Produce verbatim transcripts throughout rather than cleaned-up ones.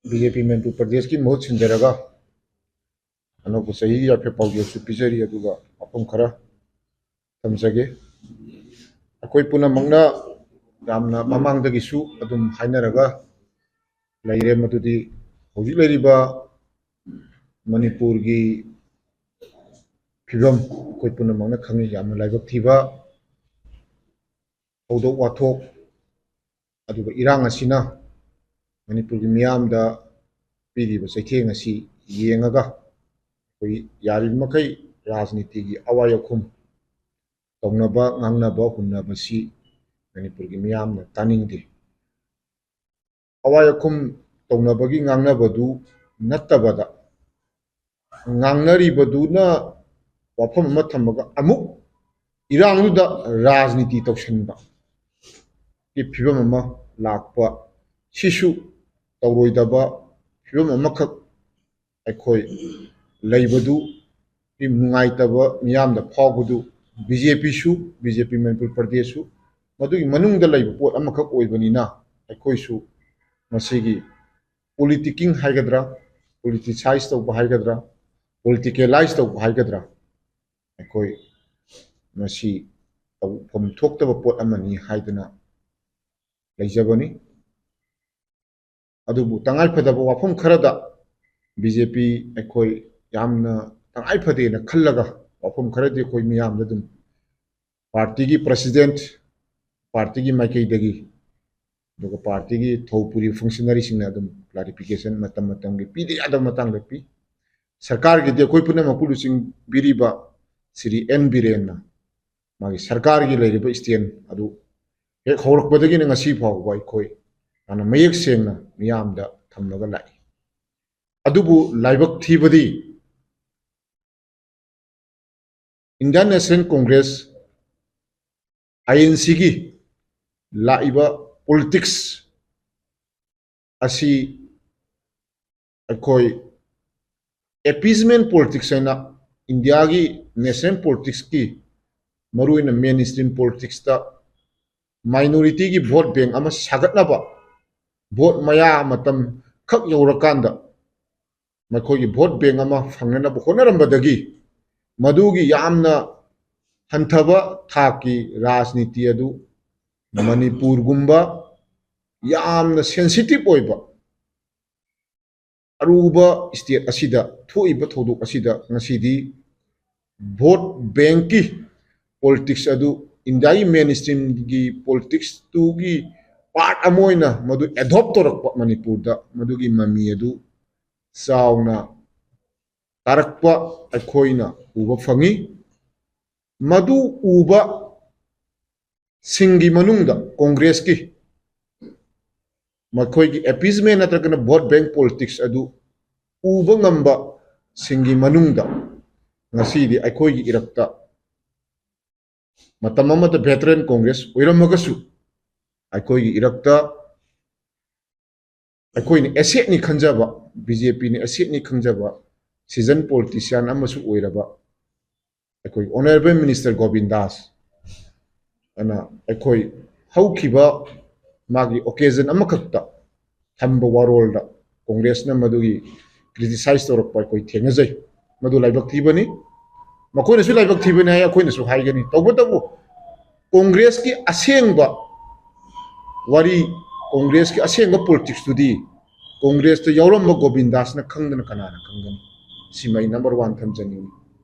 B J ꯄꯤ ꯃꯅꯤꯄꯨꯔ ꯄ꯭ꯔꯗꯦꯁꯀꯤ ꯃꯍꯨꯠ ꯁꯤꯟꯖꯔꯒ ꯑꯅꯧꯕ ꯆꯍꯤꯒꯤ ꯌꯥꯏꯐ ꯄꯥꯎꯖꯦꯜꯁꯨ ꯄꯤꯖꯔꯤ꯫ ꯑꯗꯨꯒ ꯋꯥꯐꯝ ꯈꯔ ꯊꯝꯖꯒꯦ꯫ ꯑꯩꯈꯣꯏ ꯄꯨꯝꯅꯃꯛꯅ ꯌꯥꯝꯅ ꯃꯃꯥꯡꯗꯒꯤꯁꯨ ꯑꯗꯨꯝ ꯍꯥꯏꯅꯔꯒ ꯂꯩꯔꯦ, ꯃꯗꯨꯗꯤ ꯍꯧꯖꯤꯛ ꯂꯩꯔꯤꯕ ꯃꯅꯤꯄꯨꯔꯒꯤ ꯐꯤꯕꯝ ꯑꯩꯈꯣꯏ ꯄꯨꯝꯅꯃꯛꯅ ꯈꯪꯉꯤ꯫ ꯌꯥꯝꯅ ꯂꯥꯏꯕꯛ ꯊꯤꯕ ꯊꯧꯗꯣꯛ ꯋꯥꯊꯣꯛ, ꯑꯗꯨꯒ ꯏꯔꯥꯡ ꯑꯁꯤꯅ ꯃꯅꯤꯄꯨꯔꯒꯤ ꯃꯤꯌꯥꯝꯗ ꯄꯤꯔꯤꯕ ꯆꯩꯊꯦꯡ ꯑꯁꯤ ꯌꯦꯡꯉꯒ ꯑꯩꯈꯣꯏ ꯌꯥꯔꯤꯕ ꯃꯈꯩ ꯔꯥꯖꯅꯤꯇꯤꯒꯤ ꯑꯋꯥ ꯌꯥꯈꯨꯝ ꯇꯧꯅꯕ, ꯉꯥꯡꯅꯕ, ꯍꯨꯟꯅꯕꯁꯤ ꯃꯅꯤꯄꯨꯔꯒꯤ ꯃꯤꯌꯥꯝꯅ ꯇꯥꯅꯤꯡꯗꯦ꯫ ꯑꯋꯥ ꯌꯥꯈꯨꯝ ꯇꯧꯅꯕꯒꯤ ꯉꯥꯡꯅꯕꯗꯨ ꯅꯠꯇꯕꯗ, ꯉꯥꯡꯅꯔꯤꯕꯗꯨꯅ ꯋꯥꯐꯝ ꯑꯃ ꯊꯝꯃꯒ ꯑꯃꯨꯛ ꯏꯔꯥꯡꯗꯨꯗ ꯔꯥꯖꯅꯤꯇꯤ ꯇꯧꯁꯤꯟꯕꯒꯤ ꯐꯤꯕꯝ ꯑꯃ ꯂꯥꯛꯄ, ꯁꯤꯁꯨ ꯇꯧꯔꯣꯏꯗꯕ ꯐꯤꯕꯝ ꯑꯃꯈꯛ ꯑꯩꯈꯣꯏ ꯂꯩꯕꯗꯨ, ꯅꯨꯡꯉꯥꯏꯇꯕ ꯃꯤꯌꯥꯝꯗ ꯐꯥꯎꯕꯗꯨ ꯕꯤ ꯖꯦ ꯄꯤꯁꯨ, ꯕꯤ ꯖꯦ ꯄꯤ ꯃꯅꯤꯄꯨꯔ ꯄ꯭ꯔꯗꯦꯁꯁꯨ ꯃꯗꯨꯒꯤ ꯃꯅꯨꯡꯗ ꯂꯩꯕ ꯄꯣꯠ ꯑꯃꯈꯛ ꯑꯣꯏꯕꯅꯤꯅ, ꯑꯩꯈꯣꯏꯁꯨ ꯃꯁꯤꯒꯤ ꯄꯣꯂꯤꯇꯤꯀꯤꯡ ꯍꯥꯏꯒꯗ꯭ꯔꯥ, ꯄꯣꯂꯤꯇꯤꯁꯥꯏꯖ ꯇꯧꯕ ꯍꯥꯏꯒꯗ꯭ꯔꯥ, ꯄꯣꯂꯤꯇꯤꯀꯦꯂꯥꯏꯖ ꯇꯧꯕ ꯍꯥꯏꯒꯗ꯭ꯔꯥ, ꯑꯩꯈꯣꯏ ꯃꯁꯤ ꯇꯧꯐꯝ ꯊꯣꯛꯇꯕ ꯄꯣꯠ ꯑꯃꯅꯤ ꯍꯥꯏꯗꯨꯅ ꯂꯩꯖꯕꯅꯤ꯫ ꯑꯗꯨꯕꯨ ꯇꯉꯥꯏꯐꯗꯕ ꯋꯥꯐꯝ ꯈꯔꯗ ꯕꯤ ꯖꯦ ꯄꯤ ꯑꯩꯈꯣꯏ ꯌꯥꯝꯅ ꯇꯉꯥꯏꯐꯗꯦꯅ ꯈꯜꯂꯒ ꯋꯥꯐꯝ ꯈꯔꯗꯤ ꯑꯩꯈꯣꯏ ꯃꯤꯌꯥꯝꯗ ꯑꯗꯨꯝ ꯄꯥꯔꯇꯤꯒꯤ ꯄ꯭ꯔꯁꯤꯗꯦꯟꯠ, ꯄꯥꯔꯇꯤꯒꯤ ꯃꯥꯏꯀꯩꯗꯒꯤ, ꯑꯗꯨꯒ ꯄꯥꯔꯇꯤꯒꯤ ꯊꯧ ꯄꯨꯔꯤꯕ ꯐꯪꯁꯅꯔꯤꯁꯤꯡꯅ ꯑꯗꯨꯝ ꯀ꯭ꯂꯥꯔꯤꯐꯤꯀꯦꯁꯟ ꯃꯇꯝ ꯃꯇꯝꯒꯤ ꯄꯤꯗ ꯌꯥꯗꯕ ꯃꯇꯥꯡꯗ ꯄꯤ꯫ ꯁꯔꯀꯥꯔꯒꯤꯗꯤ ꯑꯩꯈꯣꯏ ꯄꯨꯝꯅꯃꯛꯄꯨ ꯂꯨꯆꯤꯡꯕꯤꯔꯤꯕ ꯁ꯭ꯔꯤ ꯑꯦꯟ ꯕꯤꯔꯦꯟꯅ ꯃꯥꯒꯤ ꯁꯔꯀꯥꯔꯒꯤ ꯂꯩꯔꯤꯕ ꯏꯁꯇꯦꯟ ꯑꯗꯨ ꯍꯦꯛ ꯍꯧꯔꯛꯄꯗꯒꯤꯅ ꯉꯁꯤ ꯐꯥꯎꯕ ꯑꯩꯈꯣꯏ ꯌꯥꯝꯅ ꯃꯌꯦꯛ ꯁꯦꯡꯅ ꯃꯤꯌꯥꯝꯗ ꯊꯝꯂꯒ ꯂꯥꯛꯏ꯫ ꯑꯗꯨꯕꯨ ꯂꯥꯏꯕꯛ ꯊꯤꯕꯗꯤ Indian National Congress, I N ꯁꯤꯒꯤ ꯂꯥꯛꯏꯕ ꯄꯣꯂꯤꯇꯤꯛꯁ ꯑꯁꯤ ꯑꯩꯈꯣꯏ ꯑꯦꯄꯤꯁꯃꯦꯟ ꯄꯣꯂꯤꯇꯤꯛꯁ ꯍꯥꯏꯅ ꯏꯟꯗꯤꯌꯥꯒꯤ ꯅꯦꯁꯅꯦꯜ ꯄꯣꯂꯤꯇꯤꯛꯁꯀꯤ, ꯃꯔꯨꯑꯣꯏꯅ ꯃꯦꯟ ꯁ꯭ꯇ꯭ꯔꯤꯝ ꯄꯣꯂꯤꯇꯤꯛꯁꯇ ꯃꯥꯏꯅꯣꯔꯤꯇꯤꯒꯤ ꯚꯣꯠ ꯕꯦꯡ ꯑꯃ ꯁꯥꯒꯠꯅꯕ ꯚꯣꯠ ꯃꯌꯥ ꯃꯇꯝ ꯈꯛ ꯌꯧꯔꯀꯥꯟꯗ ꯃꯈꯣꯏꯒꯤ ꯚꯣꯠ ꯕꯦꯡ ꯑꯃ ꯐꯪꯅꯅꯕ ꯍꯣꯠꯅꯔꯝꯕꯗꯒꯤ ꯃꯗꯨꯒꯤ ꯌꯥꯝꯅ ꯍꯟꯊꯕ ꯊꯥꯛꯀꯤ ꯔꯥꯖꯅꯤꯇꯤ ꯑꯗꯨ ꯃꯅꯤꯄꯨꯔꯒꯨꯝꯕ ꯌꯥꯝꯅ ꯁꯦꯟꯁꯤꯇꯤꯚ ꯑꯣꯏꯕ ꯑꯔꯨꯕ ꯁ꯭ꯇꯦꯠ ꯑꯁꯤꯗ ꯊꯣꯛꯏꯕ ꯊꯧꯗꯣꯛ ꯑꯁꯤꯗ ꯉꯁꯤꯗꯤ ꯚꯣꯠ ꯕꯦꯡꯀꯤ ꯄꯣꯂꯤꯇꯤꯛꯁ ꯑꯗꯨ ꯏꯟꯗꯤꯌꯥꯒꯤ ꯃꯦꯟ ꯁ꯭ꯇ꯭ꯔꯤꯝꯒꯤ ꯄꯣꯂꯤꯇꯤꯛꯁꯇꯨꯒꯤ ꯄꯥꯔꯠ ꯑꯃ ꯑꯣꯏꯅ ꯃꯗꯨ ꯑꯦꯗꯣꯞ ꯇꯧꯔꯛꯄ ꯃꯅꯤꯄꯨꯔꯗ ꯃꯗꯨꯒꯤ ꯃꯃꯤ ꯑꯗꯨ ꯆꯥꯎꯅ ꯇꯥꯔꯛꯄ ꯑꯩꯈꯣꯏꯅ ꯎꯕ ꯐꯪꯉꯤ꯫ ꯃꯗꯨ ꯎꯕ ꯁꯤꯡꯒꯤ ꯃꯅꯨꯡꯗ ꯀꯣꯡꯒ꯭ꯔꯦꯁꯀꯤ ꯃꯈꯣꯏꯒꯤ ꯑꯦꯄꯤꯁꯃꯦꯟ ꯅꯠꯇ꯭ꯔꯒꯅ ꯚꯣꯠ ꯕꯦꯡ ꯄꯣꯂꯤꯇꯤꯛꯁ ꯑꯗꯨ ꯎꯕ ꯉꯝꯕ ꯁꯤꯡꯒꯤ ꯃꯅꯨꯡꯗ ꯉꯁꯤꯗꯤ ꯑꯩꯈꯣꯏꯒꯤ ꯏꯔꯛꯇ ꯃꯇꯝ ꯑꯃꯗ ꯚꯦꯇꯔꯦꯟ ꯀꯣꯡꯒ꯭ꯔꯦꯁ ꯑꯣꯏꯔꯝꯃꯒꯁꯨ ꯑꯩꯈꯣꯏꯒꯤ ꯏꯔꯛꯇ ꯑꯩꯈꯣꯏꯅ ꯑꯦꯁꯦꯠꯅꯤ ꯈꯟꯖꯕ, ꯕꯤ ꯖꯦ ꯄꯤꯅ ꯑꯦꯁꯦꯠꯅꯤ ꯈꯟꯖꯕ ꯁꯤꯖꯟ ꯄꯣꯂꯤꯇꯤꯁꯤꯌꯥꯟ ꯑꯃꯁꯨ ꯑꯣꯏꯔꯕ ꯑꯩꯈꯣꯏ ꯑꯣꯅꯔꯦꯕꯜ ꯃꯤꯅꯤꯁꯇꯔ ꯒꯣꯕꯤꯟ ꯗꯥꯁ ꯑꯅ ꯑꯩꯈꯣꯏ ꯍꯧꯈꯤꯕ ꯃꯥꯒꯤ ꯑꯣꯀꯦꯖꯟ ꯑꯃꯈꯛꯇ ꯊꯝꯕ ꯋꯥꯔꯣꯜꯗ ꯀꯣꯡꯒ꯭ꯔꯦꯁꯅ ꯃꯗꯨꯒꯤ ꯀ꯭ꯔꯤꯇꯤꯁꯥꯏꯖ ꯇꯧꯔꯛꯄ ꯑꯩꯈꯣꯏ ꯊꯦꯡꯅꯖꯩ꯫ ꯃꯗꯨ ꯂꯥꯏꯕꯛ ꯊꯤꯕꯅꯤ꯫ ꯃꯈꯣꯏꯅꯁꯨ ꯂꯥꯏꯕꯛ ꯊꯤꯕꯅꯤ ꯍꯥꯏ, ꯑꯩꯈꯣꯏꯅꯁꯨ ꯍꯥꯏꯒꯅꯤ꯫ ꯇꯧꯕꯇꯕꯨ ꯀꯣꯡꯒ꯭ꯔꯦꯁꯀꯤ ꯑꯁꯦꯡꯕ ꯋꯥꯔꯤ, ꯀꯣꯡꯒ꯭ꯔꯦꯁꯀꯤ ꯑꯁꯦꯡꯕ ꯄꯣꯂꯤꯇꯤꯛꯁꯇꯨꯗꯤ ꯀꯣꯡꯒ꯭ꯔꯦꯁꯇ ꯌꯥꯎꯔꯝꯕ ꯒꯣꯕꯤꯟ ꯗꯥꯁꯅ ꯈꯪꯗꯅ ꯀꯅꯥꯅ ꯈꯪꯒꯅꯤ? ꯁꯤꯃ ꯑꯩ ꯅꯝꯕꯔ ꯋꯥꯟ ꯊꯝꯖꯅꯤꯡꯏ꯫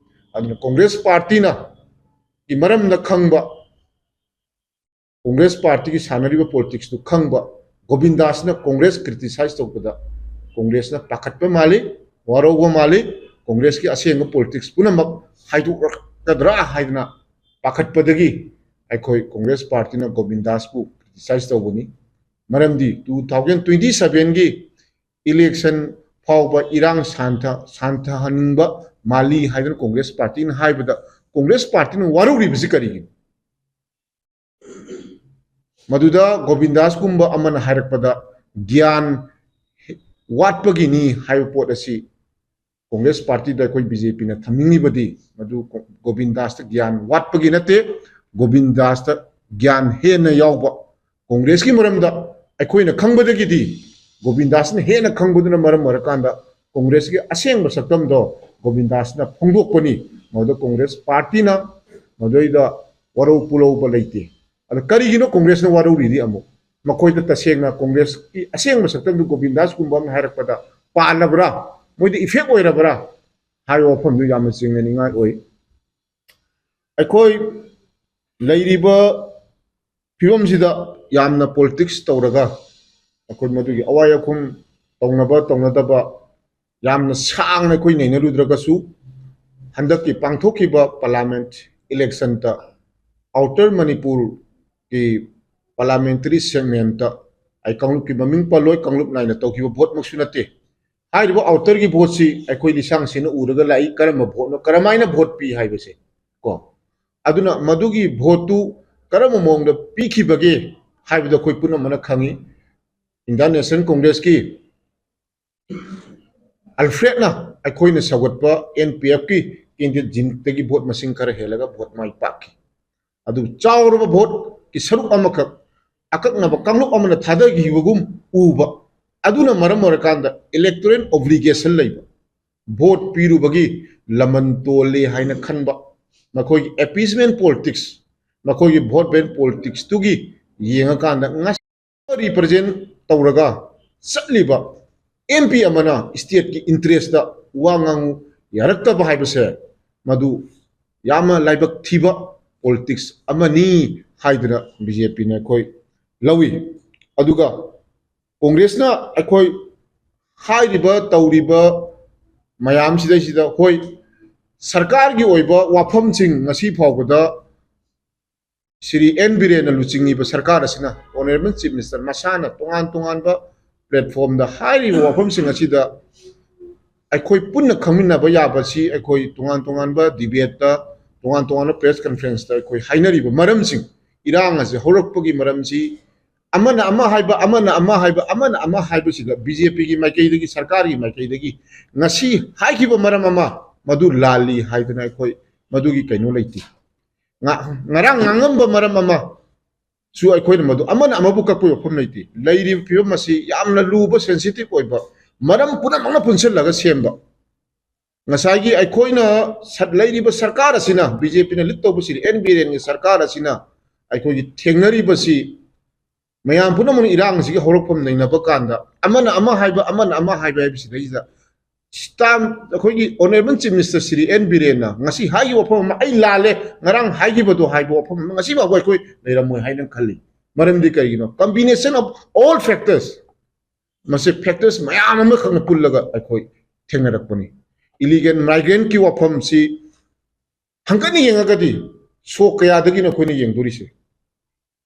ꯑꯗꯨꯅ ꯀꯣꯡꯒ꯭ꯔꯦꯁ ꯄꯥꯔꯇꯤꯅ ꯒꯤ ꯃꯔꯝꯗ ꯈꯪꯕ, ꯀꯣꯡꯒ꯭ꯔꯦꯁ ꯄꯥꯔꯇꯤꯒꯤ ꯁꯥꯟꯅꯔꯤꯕ ꯄꯣꯂꯤꯇꯤꯛꯁꯇꯨ ꯈꯪꯕ ꯒꯣꯕꯤꯟ ꯗꯥꯁꯅ ꯀꯣꯡꯒ꯭ꯔꯦꯁ ꯀ꯭ꯔꯤꯇꯤꯁꯥꯏꯖ ꯇꯧꯕꯗ ꯀꯣꯡꯒ꯭ꯔꯦꯁꯅ ꯄꯥꯈꯠꯄ ꯃꯥꯜꯂꯤ, ꯋꯥꯔꯧꯕ ꯃꯥꯜꯂꯤ꯫ ꯀꯣꯡꯒ꯭ꯔꯦꯁꯀꯤ ꯑꯁꯦꯡꯕ ꯄꯣꯂꯤꯇꯤꯛꯁ ꯄꯨꯝꯅꯃꯛ ꯍꯥꯏꯗꯣꯛꯂꯛꯀꯗ꯭ꯔꯥ ꯍꯥꯏꯗꯅ ꯄꯥꯈꯠꯄꯗꯒꯤ ꯑꯩꯈꯣꯏ ꯀꯣꯡꯒ꯭ꯔꯦꯁ ꯄꯥꯔꯇꯤꯅ ꯒꯣꯕꯤꯟ ꯗꯥꯁꯄꯨ ꯀ꯭ꯔꯤꯇꯤꯁꯥꯏꯖ ꯇꯧꯕꯅꯤ꯫ ꯃꯔꯝꯗꯤ ꯇꯨ ꯊꯥꯎꯖꯟ ꯇ꯭ꯋꯦꯟꯇꯤ ꯁꯚꯦꯟꯒꯤ ꯏꯂꯦꯛꯁꯟ ꯐꯥꯎꯕ ꯏꯔꯥꯡ ꯁꯥꯟꯊ ꯁꯥꯟꯊꯍꯟꯅꯤꯡꯕ ꯃꯥꯜꯂꯤ ꯍꯥꯏꯗꯅ ꯀꯣꯡꯒ꯭ꯔꯦꯁ ꯄꯥꯔꯇꯤꯅ ꯍꯥꯏꯕꯗ ꯀꯣꯡꯒ꯭ꯔꯦꯁ ꯄꯥꯔꯇꯤꯅ ꯋꯥꯔꯧꯔꯤꯕꯁꯤ ꯀꯔꯤꯒꯤꯅꯣ? ꯃꯗꯨꯗ ꯒꯣꯕꯤꯟ ꯗꯥꯁꯀꯨꯝꯕ ꯑꯃꯅ ꯍꯥꯏꯔꯛꯄꯗ ꯒ꯭ꯌꯥꯟ ꯋꯥꯠꯄꯒꯤꯅꯤ ꯍꯥꯏꯕ ꯄꯣꯠ ꯑꯁꯤ ꯀꯣꯡꯒ꯭ꯔꯦꯁ ꯄꯥꯔꯇꯤꯗ ꯑꯩꯈꯣꯏ ꯕꯤ ꯖꯦ ꯄꯤꯅ ꯊꯝꯅꯤꯡꯂꯤꯕꯗꯤ ꯃꯗꯨ ꯒꯣꯕꯤꯟ ꯗꯥꯁꯇ ꯒ꯭ꯌꯥꯟ ꯋꯥꯠꯄꯒꯤ ꯅꯠꯇꯦ, ꯒꯣꯕꯤꯟ ꯗꯥꯁꯇ ꯒ꯭ꯌꯥꯟ ꯍꯦꯟꯅ ꯌꯥꯎꯕ, ꯀꯣꯡꯒ꯭ꯔꯦꯁꯀꯤ ꯃꯔꯝꯗ ꯑꯩꯈꯣꯏꯅ ꯈꯪꯕꯗꯒꯤꯗꯤ ꯒꯣꯕꯤꯟꯗꯥꯁꯅ ꯍꯦꯟꯅ ꯈꯪꯕꯗꯨꯅ ꯃꯔꯝ ꯑꯣꯏꯔꯀꯥꯟꯗ ꯀꯣꯡꯒ꯭ꯔꯦꯁꯀꯤ ꯑꯁꯦꯡꯕ ꯁꯛꯇꯝꯗꯣ ꯒꯣꯕꯤꯟꯗꯥꯁꯅ ꯐꯣꯡꯗꯣꯛꯄꯅꯤ꯫ ꯃꯗꯨꯗ ꯀꯣꯡꯒ꯭ꯔꯦꯁ ꯄꯥꯔꯇꯤꯅ ꯃꯗꯨꯗꯩꯗ ꯋꯥꯔꯧ ꯄꯨꯔꯧꯕ ꯂꯩꯇꯦ꯫ ꯑꯗ ꯀꯔꯤꯒꯤꯅꯣ ꯀꯣꯡꯒ꯭ꯔꯦꯁꯅ ꯋꯥꯔꯧꯔꯤꯗꯤ? ꯑꯃꯨꯛ ꯃꯈꯣꯏꯗ ꯇꯁꯦꯡꯅ ꯀꯣꯡꯒ꯭ꯔꯦꯁꯀꯤ ꯑꯁꯦꯡꯕ ꯁꯛꯇꯝꯗꯨ ꯒꯣꯕꯤꯟꯗꯥꯁꯀꯨꯝꯕ ꯑꯃ ꯍꯥꯏꯔꯛꯄꯗ ꯄꯥꯜꯂꯕ꯭ꯔꯥ, ꯃꯣꯏꯗ ꯏꯐꯦꯛ ꯑꯣꯏꯔꯕ꯭ꯔꯥ ꯍꯥꯏꯕ ꯋꯥꯐꯝꯗꯨ ꯌꯥꯝꯅ ꯆꯤꯡꯅꯅꯤꯡꯉꯥꯏ ꯑꯣꯏ꯫ ꯑꯩꯈꯣꯏ ꯂꯩꯔꯤꯕ ꯐꯤꯕꯝꯁꯤꯗ ꯌꯥꯝꯅ ꯄꯣꯂꯤꯇꯤꯛꯁ ꯇꯧꯔꯒ ꯑꯩꯈꯣꯏ ꯃꯗꯨꯒꯤ ꯑꯋꯥꯏ ꯑꯈꯨꯝ ꯇꯧꯅꯕ ꯇꯧꯅꯗꯕ ꯌꯥꯝꯅ ꯁꯥꯡꯅ ꯑꯩꯈꯣꯏ ꯅꯩꯅꯔꯨꯗ꯭ꯔꯒꯁꯨ, ꯍꯟꯗꯛꯀꯤ ꯄꯥꯡꯊꯣꯛꯈꯤꯕ ꯄꯥꯔꯂꯥꯃꯦꯟꯠ ꯏꯂꯦꯛꯁꯟꯗ ꯑꯥꯎꯇꯔ ꯃꯅꯤꯄꯨꯔꯒꯤ ꯄꯥꯔꯂꯥꯃꯦꯟꯇꯔꯤ ꯁꯦꯒꯃꯦꯟꯠꯇ, ꯑꯩ ꯀꯥꯡꯂꯨꯞꯀꯤ ꯃꯃꯤꯡ ꯄꯜꯂꯣꯏ, ꯀꯥꯡꯂꯨꯞ ꯅꯥꯏꯅ ꯇꯧꯈꯤꯕ ꯚꯣꯠꯃꯛꯁꯨ ꯅꯠꯇꯦ꯫ ꯍꯥꯏꯔꯤꯕ ꯑꯥꯎꯇꯔꯒꯤ ꯚꯣꯠꯁꯤ ꯑꯩꯈꯣꯏ ꯂꯤꯁꯥꯡꯁꯤꯟꯅ ꯎꯔꯒ ꯂꯥꯛꯏ, ꯀꯔꯝꯕ ꯚꯣꯠꯅꯣ, ꯀꯔꯝꯍꯥꯏꯅ ꯚꯣꯠ ꯄꯤ ꯍꯥꯏꯕꯁꯦ ꯀꯣ꯫ ꯑꯗꯨꯅ ꯃꯗꯨꯒꯤ ꯚꯣꯠꯇꯨ ꯀꯔꯝꯕ ꯃꯑꯣꯡꯗ ꯄꯤꯈꯤꯕꯒꯦ ꯍꯥꯏꯕꯗꯨ ꯑꯩꯈꯣꯏ ꯄꯨꯝꯅꯃꯛꯅ ꯈꯪꯉꯤ꯫ ꯏꯟꯗꯤꯌꯥꯟ ꯅꯦꯁꯅꯦꯜ ꯀꯣꯡꯒ꯭ꯔꯦꯁꯀꯤ ꯑꯜꯐ꯭ꯔꯦꯗꯅ ꯑꯩꯈꯣꯏꯅ ꯁꯧꯒꯠꯄ ꯑꯦꯟ ꯄꯤ ꯑꯦꯐꯀꯤ ꯀꯦꯟꯗꯤꯗꯦꯠ ꯖꯤꯟꯇꯒꯤ ꯚꯣꯠ ꯃꯁꯤꯡ ꯈꯔ ꯍꯦꯜꯂꯒ ꯚꯣꯠ ꯃꯥꯏ ꯄꯥꯛꯈꯤ꯫ ꯑꯗꯨ ꯆꯥꯎꯔꯕ ꯚꯣꯠꯀꯤ ꯁꯔꯨꯛ ꯑꯃꯈꯛ ꯑꯀꯛꯅꯕ ꯀꯥꯡꯂꯨꯞ ꯑꯃꯅ ꯊꯥꯗꯈꯤꯕꯒꯨꯝ ꯎꯕ, ꯑꯗꯨꯅ ꯃꯔꯝ ꯑꯣꯏꯔꯀꯥꯟꯗ ꯏꯂꯦꯛꯇꯣꯔꯦꯜ ꯑꯣꯕ꯭ꯂꯤꯒꯦꯁꯟ ꯂꯩꯕ, ꯚꯣꯠ ꯄꯤꯔꯨꯕꯒꯤ ꯂꯃꯟ ꯇꯣꯜꯂꯤ ꯍꯥꯏꯅ ꯈꯟꯕ, ꯃꯈꯣꯏꯒꯤ ꯑꯦꯄꯤꯁꯃꯦꯟ ꯄꯣꯂꯤꯇꯤꯛꯁ, ꯃꯈꯣꯏꯒꯤ ꯚꯣꯠ ꯕꯦꯡ ꯄꯣꯂꯤꯇꯤꯛꯁꯇꯨꯒꯤ ꯌꯦꯡꯉꯀꯥꯟꯗ ꯉꯁꯤ ꯔꯤꯄ꯭ꯔꯖꯦꯟ ꯇꯧꯔꯒ ꯆꯠꯂꯤꯕ ꯑꯦꯝ ꯄꯤ ꯑꯃꯅ ꯁ꯭ꯇꯦꯠꯀꯤ ꯏꯟꯇꯔꯦꯁꯇ ꯋꯥ ꯉꯥꯡꯉꯨ ꯌꯥꯔꯛꯇꯕ ꯍꯥꯏꯕꯁꯦ, ꯃꯗꯨ ꯌꯥꯝꯅ ꯂꯥꯏꯕꯛ ꯊꯤꯕ ꯄꯣꯂꯤꯇꯤꯛꯁ ꯑꯃꯅꯤ ꯍꯥꯏꯗꯨꯅ ꯕꯤ ꯖꯦ ꯄꯤꯅ ꯑꯩꯈꯣꯏ ꯂꯧꯏ꯫ ꯑꯗꯨꯒ ꯀꯣꯡꯒ꯭ꯔꯦꯁꯅ ꯑꯩꯈꯣꯏ ꯍꯥꯏꯔꯤꯕ ꯇꯧꯔꯤꯕ ꯃꯌꯥꯝꯁꯤꯗꯩꯁꯤꯗ, ꯍꯣꯏ, ꯁꯔꯀꯥꯔꯒꯤ ꯑꯣꯏꯕ ꯋꯥꯐꯝꯁꯤꯡ ꯉꯁꯤ ꯐꯥꯎꯕꯗ ꯁ꯭ꯔꯤ ꯑꯦꯟ ꯕꯤꯔꯦꯟꯅ ꯂꯨꯆꯤꯡꯉꯤꯕ ꯁꯔꯀꯥꯔ ꯑꯁꯤꯅ, ꯑꯣꯅꯔꯦꯕꯜ ꯆꯤꯐ ꯃꯤꯅꯤꯁꯇꯔ ꯃꯁꯥꯅ ꯇꯣꯉꯥꯟ ꯇꯣꯉꯥꯟꯕ ꯄ꯭ꯂꯦꯠꯐꯣꯝꯗ ꯍꯥꯏꯔꯤꯕ ꯋꯥꯐꯝꯁꯤꯡ ꯑꯁꯤꯗ ꯑꯩꯈꯣꯏ ꯄꯨꯟꯅ ꯈꯪꯃꯤꯟꯅꯕ ꯌꯥꯕꯁꯤ ꯑꯩꯈꯣꯏ ꯇꯣꯉꯥꯟ ꯇꯣꯉꯥꯟꯕ ꯗꯤꯕꯦꯠꯇ, ꯇꯣꯉꯥꯟ ꯇꯣꯉꯥꯟꯕ ꯄ꯭ꯔꯦꯁ ꯀꯟꯐꯔꯦꯟꯁꯇ ꯑꯩꯈꯣꯏ ꯍꯥꯏꯅꯔꯤꯕ ꯃꯔꯝꯁꯤꯡ, ꯏꯔꯥꯡ ꯑꯁꯤ ꯍꯧꯔꯛꯄꯒꯤ ꯃꯔꯝꯁꯤ, ꯑꯃꯅ ꯑꯃ ꯍꯥꯏꯕ, ꯑꯃꯅ ꯑꯃ ꯍꯥꯏꯕ, ꯑꯃꯅ ꯑꯃ ꯍꯥꯏꯕꯁꯤꯗ ꯕꯤ ꯖꯦ ꯄꯤꯒꯤ ꯃꯥꯏꯀꯩꯗꯒꯤ, ꯁꯔꯀꯥꯔꯒꯤ ꯃꯥꯏꯀꯩꯗꯒꯤ ꯉꯁꯤ ꯍꯥꯏꯈꯤꯕ ꯃꯔꯝ ꯑꯃ, ꯃꯗꯨ ꯂꯥꯜꯂꯤ ꯍꯥꯏꯗꯅ ꯑꯩꯈꯣꯏ ꯃꯗꯨꯒꯤ ꯀꯩꯅꯣ ꯂꯩꯇꯦ꯫ ꯉ-, ꯉꯔꯥꯡ ꯉꯥꯡꯉꯝꯕ ꯃꯔꯝ ꯑꯃ, ꯁꯨ ꯑꯩꯈꯣꯏꯅ ꯃꯗꯨ ꯑꯃꯅ ꯑꯃꯕꯨ ꯀꯛꯄꯒꯤ ꯋꯥꯐꯝ ꯂꯩꯇꯦ꯫ ꯂꯩꯔꯤꯕ ꯐꯤꯕꯝ ꯑꯁꯤ ꯌꯥꯝꯅ ꯂꯨꯕ, sensitive ꯑꯣꯏꯕ, ꯃꯔꯝ ꯄꯨꯝꯅꯃꯛꯅ ꯄꯨꯟꯁꯤꯜꯂꯒ ꯁꯦꯝꯕ꯫ ꯉꯁꯥꯏꯒꯤ ꯑꯩꯈꯣꯏꯅ ꯁꯠ-, ꯂꯩꯔꯤꯕ ꯁꯔꯀꯥꯔ ꯑꯁꯤꯅ, ꯕꯤ ꯖꯦ ꯄꯤꯅ lead ꯇꯧꯕ ꯁ꯭ꯔꯤ ꯑꯦꯟ ꯕꯤꯔꯦꯟꯒꯤ ꯁꯔꯀꯥꯔ ꯑꯁꯤꯅ ꯑꯩꯈꯣꯏꯒꯤ ꯊꯦꯡꯅꯔꯤꯕꯁꯤ, ꯃꯌꯥꯝ ꯄꯨꯝꯅꯃꯛꯅ ꯏꯔꯥꯡ ꯑꯁꯤꯒꯤ ꯍꯧꯔꯛꯐꯝ ꯅꯩꯅꯕ ꯀꯥꯟꯗ ꯑꯃꯅ ꯑꯃ ꯍꯥꯏꯕ, ꯑꯃꯅ ꯑꯃ ꯍꯥꯏꯕ ꯍꯥꯏꯕꯁꯤꯗꯩꯁꯤꯗ, ꯁ꯭ꯇꯥꯝ-, ꯑꯩꯈꯣꯏꯒꯤ Honourable Chief Minister Shri N ꯕꯤꯔꯦꯟꯅ ꯉꯁꯤ ꯍꯥꯏꯈꯤꯕ ꯋꯥꯐꯝ ꯑꯃ, "ꯑꯩ ꯂꯥꯜꯂꯦ, ꯉꯔꯥꯡ ꯍꯥꯏꯈꯤꯕꯗꯣ" ꯍꯥꯏꯕ ꯋꯥꯐꯝ ꯑꯃ ꯉꯁꯤ ꯐꯥꯎꯕ ꯑꯩꯈꯣꯏ ꯂꯩꯔꯝꯃꯣꯏ ꯍꯥꯏꯅ ꯈꯜꯂꯤ꯫ ꯃꯔꯝꯗꯤ ꯀꯔꯤꯒꯤꯅꯣ? Combination of all factors, ꯃꯁꯤ factors ꯃꯌꯥꯝ ꯑꯃꯈꯛꯅ ꯄꯨꯜꯂꯒ ꯑꯩꯈꯣꯏ ꯊꯦꯡꯅꯔꯛꯄꯅꯤ꯫ Illegal migrant ꯀꯤ ꯋꯥꯐꯝꯁꯤ ꯍꯪꯀꯠꯅ ꯌꯦꯡꯉꯒꯗꯤ ꯁꯣꯛ ꯀꯌꯥꯗꯒꯤꯅꯣ ꯑꯩꯈꯣꯏꯅ ꯌꯦꯡꯗꯣꯔꯤꯁꯦ?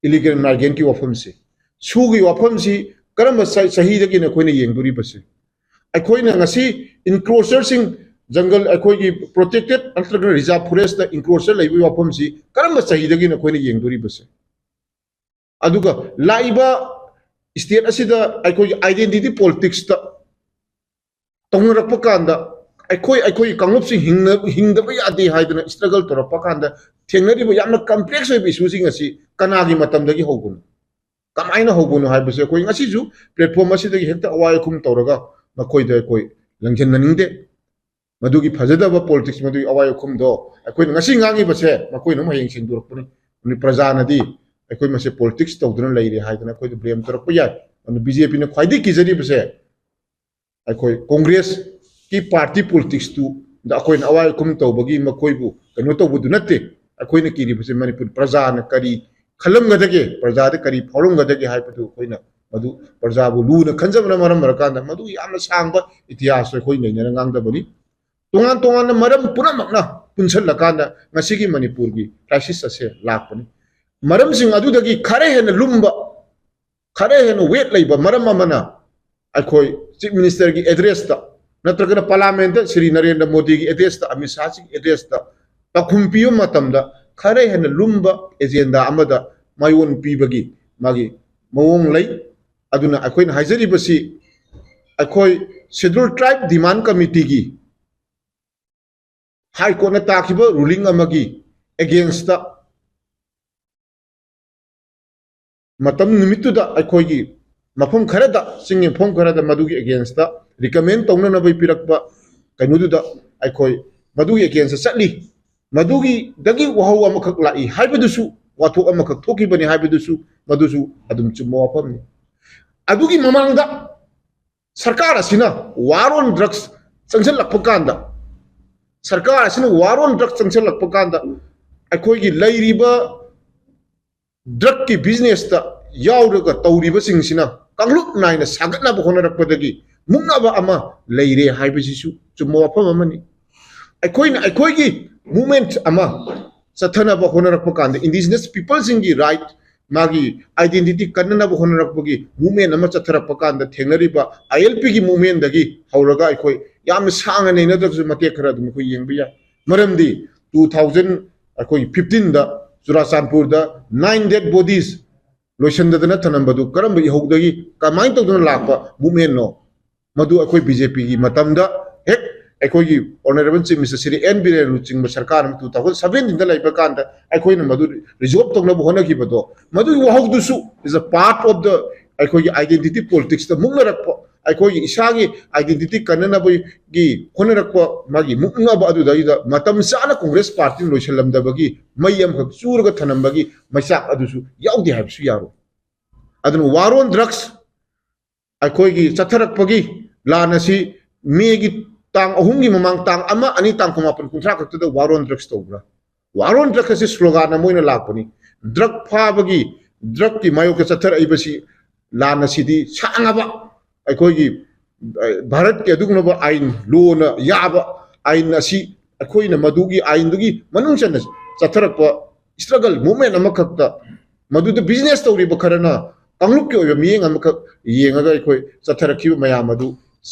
Illegal migrant ꯀꯤ ꯋꯥꯐꯝꯁꯤ, ꯁꯨꯒꯤ ꯋꯥꯐꯝꯁꯤ ꯀꯔꯝꯕ ꯆ-, ꯆꯍꯤꯗꯒꯤꯅꯣ ꯑꯩꯈꯣꯏꯅ ꯌꯦꯡꯗꯣꯔꯤꯕꯁꯦ? ꯑꯩꯈꯣꯏꯅ ꯉꯁꯤ encroacher ꯁꯤꯡ, ꯖꯪꯒꯜ, ꯑꯩꯈꯣꯏꯒꯤ protected ꯅꯠꯇ꯭ꯔꯒ reserve forest ꯇ encroacher ꯂꯩꯕꯒꯤ ꯋꯥꯐꯝꯁꯤ ꯀꯔꯝꯕ ꯆꯍꯤꯗꯒꯤꯅꯣ ꯑꯩꯈꯣꯏꯅ ꯌꯦꯡꯗꯣꯔꯤꯕꯁꯦ? ꯑꯗꯨꯒ ꯂꯥꯛꯏꯕ state ꯑꯁꯤꯗ ꯑꯩꯈꯣꯏꯒꯤ identity politics ꯇ ꯇꯧꯅꯔꯛꯄ ꯀꯥꯟꯗ, ꯑꯩꯈꯣꯏ, ꯑꯩꯈꯣꯏꯒꯤ ꯀꯥꯡꯂꯨꯞꯁꯤ ꯍꯤꯡꯅ-, ꯍꯤꯡꯗꯕ ꯌꯥꯗꯦ ꯍꯥꯏꯗꯅ struggle ꯇꯧꯔꯛꯄ ꯀꯥꯟꯗ ꯊꯦꯡꯅꯔꯤꯕ ꯌꯥꯝꯅ complex ꯑꯣꯏꯕ issue ꯁꯤꯡ ꯑꯁꯤ ꯀꯅꯥꯒꯤ ꯃꯇꯝꯗꯒꯤ ꯍꯧꯕꯅꯣ? ꯀꯃꯥꯏꯅ ꯍꯧꯕꯅꯣ ꯍꯥꯏꯕꯁꯦ ꯑꯩꯈꯣꯏ ꯉꯁꯤꯁꯨ platform ꯑꯁꯤꯗꯒꯤ ꯍꯦꯛꯇ ꯑꯋꯥꯏ ꯑꯈꯨꯝ ꯇꯧꯔꯒ ꯃꯈꯣꯏꯗ ꯑꯩꯈꯣꯏ ꯂꯪꯁꯤꯟꯍꯟꯅꯤꯡꯗꯦ꯫ ꯃꯗꯨꯒꯤ ꯐꯖꯗꯕ politics, ꯃꯗꯨꯒꯤ ꯑꯋꯥꯏ ꯑꯈꯨꯝꯗꯣ ꯑꯩꯈꯣꯏꯅ ꯉꯁꯤ ꯉꯥꯡꯉꯤꯕꯁꯦ ꯃꯈꯣꯏꯅ ꯑꯃꯨꯛ ꯍꯌꯦꯡ ꯁꯦꯡꯗꯣꯔꯛꯄꯅꯤ꯫ ꯑꯗꯨꯅ ꯄ꯭ꯔꯖꯥꯅꯗꯤ ꯑꯩꯈꯣꯏ ꯃꯁꯦ politics ꯇꯧꯗꯨꯅ ꯂꯩꯔꯦ ꯍꯥꯏꯗꯅ ꯑꯩꯈꯣꯏꯗ blame ꯇꯧꯔꯛꯄ ꯌꯥꯏ꯫ ꯑꯗꯨꯅ ꯕꯤ ꯖꯦ ꯄꯤꯅ ꯈ꯭ꯋꯥꯏꯗꯒꯤ ꯀꯤꯖꯔꯤꯕꯁꯦ ꯑꯩꯈꯣꯏ ꯀꯣꯡꯒ꯭ꯔꯦꯁꯀꯤ party politics ꯇꯨꯗ ꯑꯩꯈꯣꯏꯅ ꯑꯋꯥꯏ ꯑꯈꯨꯝ ꯇꯧꯕꯒꯤ ꯃꯈꯣꯏꯕꯨ ꯀꯩꯅꯣ ꯇꯧꯕꯗꯨ ꯅꯠꯇꯦ꯫ ꯑꯩꯈꯣꯏꯅ ꯀꯤꯔꯤꯕꯁꯦ ꯃꯅꯤꯄꯨꯔ ꯄ꯭ꯔꯖꯥꯅ ꯀꯔꯤ ꯈꯜꯂꯝꯒꯗꯒꯦ, ꯄ꯭ꯔꯖꯥꯗ ꯀꯔꯤ ꯐꯥꯎꯔꯝꯒꯗꯒꯦ ꯍꯥꯏꯕꯗꯨ ꯑꯩꯈꯣꯏꯅ ꯃꯗꯨ ꯄ꯭ꯔꯖꯥꯕꯨ ꯂꯨꯅ ꯈꯟꯖꯕꯅ ꯃꯔꯝ ꯑꯣꯏꯔꯀꯥꯟꯗ ꯃꯗꯨꯒꯤ ꯌꯥꯝꯅ ꯁꯥꯡꯕ ꯏꯇꯤꯍꯥꯁꯇꯣ ꯑꯩꯈꯣꯏ ꯅꯩꯅꯔ ꯉꯥꯡꯗꯕꯅꯤ꯫ ꯇꯣꯉꯥꯟ ꯇꯣꯉꯥꯟꯕ ꯃꯔꯝ ꯄꯨꯝꯅꯃꯛꯅ ꯄꯨꯟꯁꯤꯜꯂꯀꯥꯟꯗ ꯉꯁꯤꯒꯤ ꯃꯅꯤꯄꯨꯔꯒꯤ crisis ꯑꯁꯦ ꯂꯥꯛꯄꯅꯤ꯫ ꯃꯔꯝꯁꯤꯡ ꯑꯗꯨꯗꯒꯤ ꯈꯔ ꯍꯦꯟꯅ ꯂꯨꯝꯕ, ꯈꯔ ꯍꯦꯟꯅ weight ꯂꯩꯕ ꯃꯔꯝ ꯑꯃꯅ ꯑꯩꯈꯣꯏ Chief Minister ꯒꯤ address ꯇ ꯅꯠꯇ꯭ꯔꯒꯅ Parliament ꯇ ꯁ꯭ꯔꯤ ꯅꯔꯦꯟꯗ꯭ꯔ ꯃꯣꯗꯤꯒꯤ address ꯇ, ꯑꯃꯤꯠ ꯁꯥꯍꯒꯤ address ꯇ ꯄꯥꯎꯈꯨꯝ ꯄꯤꯕ ꯃꯇꯝꯗ ꯈꯔ ꯍꯦꯟꯅ ꯂꯨꯝꯕ agenda ꯑꯃꯗ ꯃꯥꯏꯑꯣꯟ ꯄꯤꯕꯒꯤ ꯃꯥꯒꯤ ꯃꯑꯣꯡ ꯂꯩ꯫ ꯑꯗꯨꯅ ꯑꯩꯈꯣꯏꯅ ꯍꯥꯏꯖꯔꯤꯕꯁꯤ ꯑꯩꯈꯣꯏ Scheduled Tribe Demand Committee ꯒꯤ High Court ꯅ ꯇꯥꯈꯤꯕ ruling ꯑꯃꯒꯤ against ꯇ ꯃꯇꯝ ꯅꯨꯃꯤꯠꯇꯨꯗ ꯑꯩꯈꯣꯏꯒꯤ ꯃꯐꯝ ꯈꯔꯗ, ꯆꯤꯡꯒꯤ ꯃꯐꯝ ꯈꯔꯗ ꯃꯗꯨꯒꯤ against recommend ꯇꯧꯅꯅꯕ ꯄꯤꯔꯛꯄ ꯀꯩꯅꯣꯗꯨꯗ ꯑꯩꯈꯣꯏ ꯃꯗꯨꯒꯤ against ꯆꯠꯂꯤ꯫ ꯃꯗꯨꯒꯤꯗꯒꯤ ꯋꯥꯍꯧ ꯑꯃꯈꯛ ꯂꯥꯛꯏ ꯍꯥꯏꯕꯗꯨꯁꯨ, ꯋꯥꯊꯣꯛ ꯑꯃꯈꯛ ꯊꯣꯛꯈꯤꯕꯅꯤ ꯍꯥꯏꯕꯗꯨꯁꯨ, ꯃꯗꯨꯁꯨ ꯑꯗꯨꯝ ꯆꯨꯝꯕ ꯋꯥꯐꯝꯅꯤ꯫ ꯑꯗꯨꯒꯤ ꯃꯃꯥꯡꯗ ꯁꯔꯀꯥꯔ ꯑꯁꯤꯅ war on drugs ꯆꯪꯁꯤꯜꯂꯛꯄ ꯀꯥꯟꯗ, ꯁꯔꯀꯥꯔ ꯑꯁꯤꯅ war on drugs ꯆꯪꯁꯤꯜꯂꯛꯄ ꯀꯥꯟꯗ ꯑꯩꯈꯣꯏꯒꯤ ꯂꯩꯔꯤꯕ drugꯀꯤ businessꯇ ꯌꯥꯎꯔꯒ ꯇꯧꯔꯤꯕꯁꯤꯡꯁꯤꯅ ꯀꯥꯡꯂꯨꯞ ꯅꯥꯏꯅ ꯁꯥꯒꯠꯅꯕ ꯍꯣꯠꯅꯔꯛꯄꯗꯒꯤ ꯃꯨꯛꯅꯕ ꯑꯃ ꯂꯩꯔꯦ ꯍꯥꯏꯕꯁꯤꯁꯨ ꯆꯨꯝꯕ ꯋꯥꯐꯝ ꯑꯃꯅꯤ꯫ ꯑꯩꯈꯣꯏꯅ ꯑꯩꯈꯣꯏꯒꯤ movement ꯑꯃ ꯆꯠꯊꯅꯕ ꯍꯣꯠꯅꯔꯛꯄ ꯀꯥꯟꯗ, indigenous peopleꯁꯤꯡꯒꯤ right, ꯃꯥꯒꯤ identity ꯀꯟꯅꯅꯕ ꯍꯣꯠꯅꯔꯛꯄꯒꯤ movement ꯑꯃ ꯆꯠꯊꯔꯛꯄ ꯀꯥꯟꯗ ꯊꯦꯡꯅꯔꯤꯕ ILPꯒꯤ movementꯗꯒꯤ ꯍꯧꯔꯒ ꯑꯩꯈꯣꯏ ꯌꯥꯝꯅ ꯁꯥꯡꯅ ꯅꯩꯅꯗ꯭ꯔꯒꯁꯨ ꯃꯇꯦꯛ ꯈꯔ ꯑꯗꯨꯝ ꯑꯩꯈꯣꯏ ꯌꯦꯡꯕ ꯌꯥꯏ꯫ ꯃꯔꯝꯗꯤ two thousand ꯑꯩꯈꯣꯏꯒꯤ fifteenꯗ ꯆꯨꯔꯥꯆꯥꯟꯄꯨꯔꯗ nine dead bodies ꯂꯣꯏꯁꯤꯟꯗꯗꯅ ꯊꯅꯝꯕꯗꯨ ꯀꯔꯝꯕ ꯏꯍꯧꯗꯒꯤ, ꯀꯃꯥꯏꯅ ꯇꯧꯗꯨꯅ ꯂꯥꯛꯄ movementꯅꯣ? ꯃꯗꯨ ꯑꯩꯈꯣꯏ BJPꯒꯤ ꯃꯇꯝꯗ ꯍꯦꯛ ꯑꯩꯈꯣꯏꯒꯤ Honourable Chief Minister Shri N Biren ꯂꯨꯆꯤꯡꯕ ꯁꯔꯀꯥꯔ ꯑꯃ two thousand seventeenꯗ ꯂꯩꯕ ꯀꯥꯟꯗ ꯑꯩꯈꯣꯏꯅ ꯃꯗꯨ resolve ꯇꯧꯅꯕ ꯍꯣꯠꯅꯈꯤꯕꯗꯣ, ꯃꯗꯨꯒꯤ ꯋꯥꯍꯧꯗꯨꯁꯨ is a part of the ꯑꯩꯈꯣꯏꯒꯤ identity politicsꯇ ꯃꯨꯛꯅꯔꯛꯄ, ꯑꯩꯈꯣꯏꯒꯤ ꯏꯁꯥꯒꯤ identity ꯀꯟꯅꯅꯕꯒꯤ ꯍꯣꯠꯅꯔꯛꯄ, ꯃꯥꯒꯤ ꯃꯨꯛꯅꯕ ꯑꯗꯨꯗꯩꯗ ꯃꯇꯝ ꯆꯥꯅ Congress partyꯅ ꯂꯣꯏꯁꯤꯜꯂꯝꯗꯕꯒꯤ ꯃꯩ ꯑꯃꯈꯛ ꯆꯨꯔꯒ ꯊꯅꯝꯕꯒꯤ ꯃꯩꯆꯥꯛ ꯑꯗꯨꯁꯨ ꯌꯥꯎꯗꯦ ꯍꯥꯏꯕꯁꯨ ꯌꯥꯔꯣꯏ꯫ ꯑꯗꯨꯅ war on drugs ꯑꯩꯈꯣꯏꯒꯤ ꯆꯠꯊꯔꯛꯄꯒꯤ ꯂꯥꯟ ꯑꯁꯤ ꯃꯦꯒꯤ ꯇꯥꯡ ꯑꯍꯨꯝꯒꯤ ꯃꯃꯥꯡ, ꯇꯥꯡ ꯑꯃ, ꯑꯅꯤ, ꯇꯥꯡ ꯀꯨꯟꯃꯥꯄꯟ, ꯀꯨꯟꯊ꯭ꯔꯥ ꯈꯛꯇꯗ war on drugs ꯇꯧꯕ꯭ꯔꯥ? War on drugs ꯑꯁꯤ slogan ꯑꯃ ꯑꯣꯏꯅ ꯂꯥꯛꯄꯅꯤ꯫ Drug ꯐꯥꯕꯒꯤ, drugꯀꯤ ꯃꯥꯌꯣꯛꯇ ꯆꯠꯊꯔꯛꯏꯕꯁꯤ, ꯂꯥꯟ ꯑꯁꯤꯗꯤ ꯁꯥꯡꯉꯕ ꯑꯩꯈꯣꯏꯒꯤ, ꯑ, ꯚꯥꯔꯠꯀꯤ ꯑꯗꯨꯒꯨꯝꯂꯕ ꯑꯥꯏꯟ, lawꯅ ꯌꯥꯕ ꯑꯥꯏꯟ ꯑꯁꯤ ꯑꯩꯈꯣꯏꯅ ꯃꯗꯨꯒꯤ ꯑꯥꯏꯟꯗꯨꯒꯤ ꯃꯅꯨꯡ ꯆꯟꯅ ꯆꯠꯊꯔꯛꯄ struggle movement ꯑꯃꯈꯛꯇ, ꯃꯗꯨꯗ business ꯇꯧꯔꯤꯕ ꯈꯔꯅ ꯀꯥꯡꯂꯨꯞꯀꯤ ꯑꯣꯏꯕ ꯃꯤꯠꯌꯦꯡ ꯑꯃꯈꯛ ꯌꯦꯡꯉꯒ ꯑꯩꯈꯣꯏ ꯆꯠꯊꯔꯛꯈꯤꯕ ꯃꯌꯥꯝ ꯑꯗꯨ